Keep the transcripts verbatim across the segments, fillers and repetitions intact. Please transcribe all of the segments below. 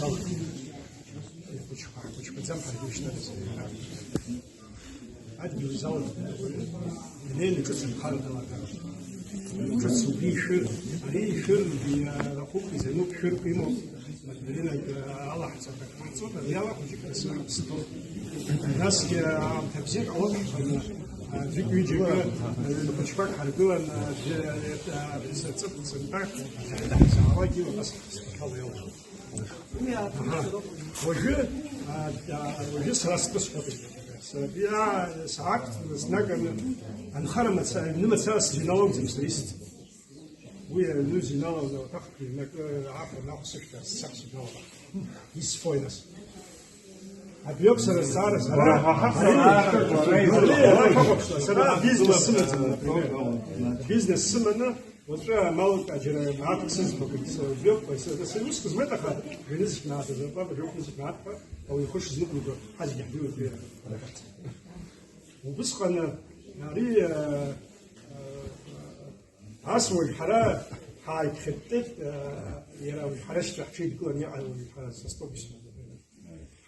Ҳхәыҷқәа, ҳхәыҷқәаӡам ҳаргьы ишьҭарҵеит. Адгьыл изалан, инеины ҿыц нхара далаган. Ҿыц убри ишәыр, ари ишәыр, иара хәык изануп, шәырк имоуп. Мадалинагь алаҳҵап, акы ҟарҵоит, ари ала хәыҷык расы ҳаԥсы ҭоуп. Насгьы аамҭа бзиак ҟалоит, ҳханы, аӡәык-ҩыџьакы, аҩны хәыҷқәак ҳаргыланы, аӡәы, аӡәы ҵыԥх сынтәа, ҳзаауагьы абас ҳаԥсҭҳәала иалоуп. Аҳа. Уажәы, а, а, уажәы сара стәы сҳәоит. Сара, а, саақәҵны, снаганы, анхара мацара, аҩны мацара сжьыналоуӡам сара исҭ. Уи аҩны зиналаны уаҭахгьы инакы аахәаны ахә сышәҭа, сцахә сыдналала. Исфои нас. Абриоуп сара сцаара, сара, сара бизнес сымаӡам, например. Бизнес сыманы, уаҵәы амал џьара мааҭк сызбагеит, сара убриоуп, сара, сара уск змеит, аха ҩнызқь мааҭ азы, абри ҩнызқь мааҭ ҳәа, ауаҩ ихы шызнықәиго, ҳазегьы ҳдыруеит, уи. Убысҟан ари, э, э, Ас уажә ҳара ҳааиԥхьыттеит, иара уажә ҳара шьҭа ҳҽеидкыланы иҟалои ҳара са стәоуп исҳәаз.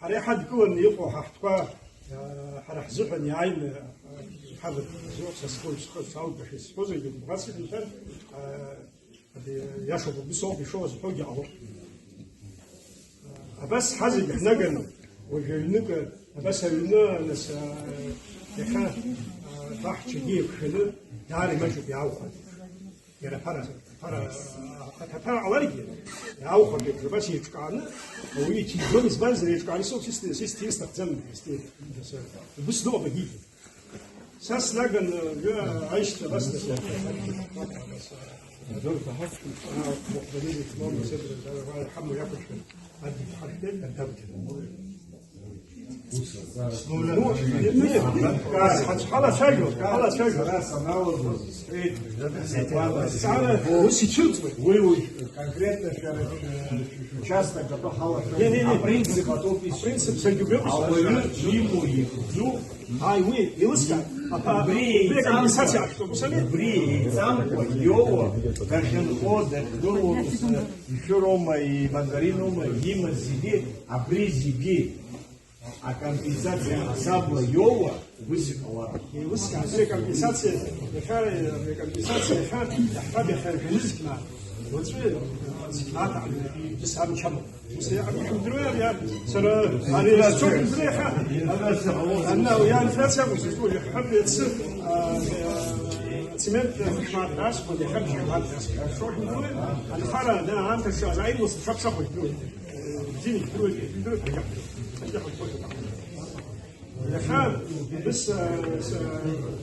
Ҳара иҳадкыланы иҟоу ҳа ҳтәқәа, ҳара ҳзыҳәан иааины иҳавыртәаз, са схы, схы салгашәа исҳәозаргьы, убас иҳәан, иашоуп, убыс ауп ишоу азҳәогьы ҟалоуп. Абас ҳазегь ҳнаганы, уажәы аҩнык, абас аҩны, нас, а, иахьа, а, баҳчагьы еиқәшәаны, даара имаҷуп иааухәар. Иара аԥара, аԥара, а, аԥара ҟаларгьы, иааухәар еиԥш, абас еиҿкааны, ауаҩы иҭижьуам, избанзар, еиҿкааны соуп, сис-, сис-, сҭир сҭахӡам, сҭир, убыс дыҟоуп агьигьы. Са снаган, э, аишьцәа абас дасу. Ҳалацәажәо, ҳалацәажәо. Ус ицәырҵуеит. Уи, уи конкретно шәара, шәучасток атәы ҳалацәажәо. Не, не, не. Апринцип атәоуп исҳәо. Апринцип саргьы убриоуп исҳәо. Ауаҩы имоу ихьӡу Ааи, уи, еилыскааит. Аха убри убри еиҵамкәа, акомпенсациа ахьтәу, ус ами? Убри еиҵамкәа иоуа, дахьынхо, дахьгылоу, ишәыроума, имандариноума, имаз зегьы, абри зегьы акомпенсациа ҳасабла иоуа, ус иҟалароуп. Еилыскааит, абри акомпенсациа, иахьа, акомпенсациа иахьа, иаҳҳәап, иахьа жәа-нызқь мааҭ. Уаҵәы, зегь мааҭ, ус амч амоуп. Ус иҟам шәымдыруеи, ари, сара, ари, сцоит, шәымдыруеи, иахьа? Ана, уи аинфляциа акәу сызҿу, иахьа, иацы, а, а, цемент хәышәмааҭ асхуан, иахьа бжьмааҭ асхуан. Шәымдыруеи? Анхара, да, аамҭа шааз, аиблас шәаԥсахуеит, шәымдыруеи? Бзиа ижәдыруеит, ижәдыруеит, ҳаиқәшәоит. Иахьа, абыс, а, с-,